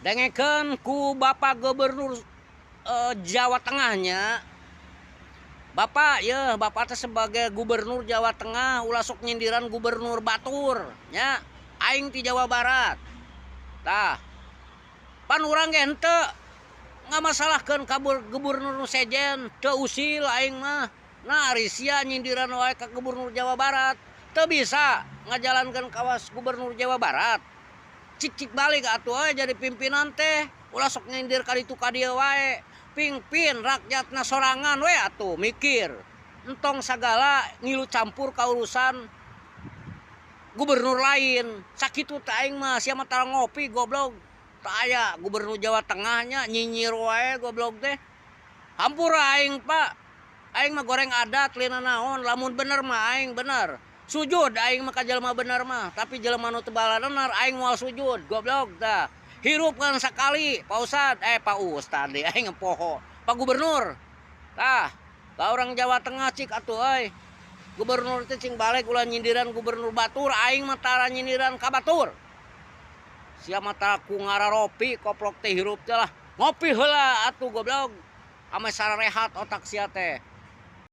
Dengekeun ku Bapak Gubernur Jawa Tengahnya. Bapak ya, Bapak teh sebagai Gubernur Jawa Tengah ulah sok nyindiran gubernur batur nya. Aing ti Jawa Barat. Tah. Pan urang ge henteu ngamasalahkeun ka gubernur nu sejen, teu usil aing mah. Nah, ari sia nyindiran wae ka Gubernur Jawa Barat, teu bisa ngajalankeun kawas Gubernur Jawa Barat. Cik-cik balik atuh euy, jadi pimpinan teh ulah sok nyindir ka ditu ka dieu wae. Pingpin rakyatna sorangan we atuh, mikir. Entong sagala ngilu campur ka urusan gubernur lain. Sakitu teh aing mah, sia mah tara ngopi, goblok. Teu aya Gubernur Jawa Tengahnya nyinyir wae, goblok teh. Hampura aing, Pak. Aing mah goreng adat, lina naon, lamun bener mah aing bener. Sujud aing mah ka jelema bener mah, tapi jelema nu teu baladener aing moal sujud, goblok tah. Hirup kan sakali, Pak Ustad, eh Pak Ustad deui, aing poho. Pak Gubernur. Tah, ka orang Jawa Tengah cik atuh euy. Gubernur teh cing balik, ulah nyindiran gubernur batur, aing mah tara nyindiran ka batur. Sia mah tara ku ngararopi, koplok teh, hirup teh lah. Ngopi heula atuh, goblok. Ame sararehat otak sia teh.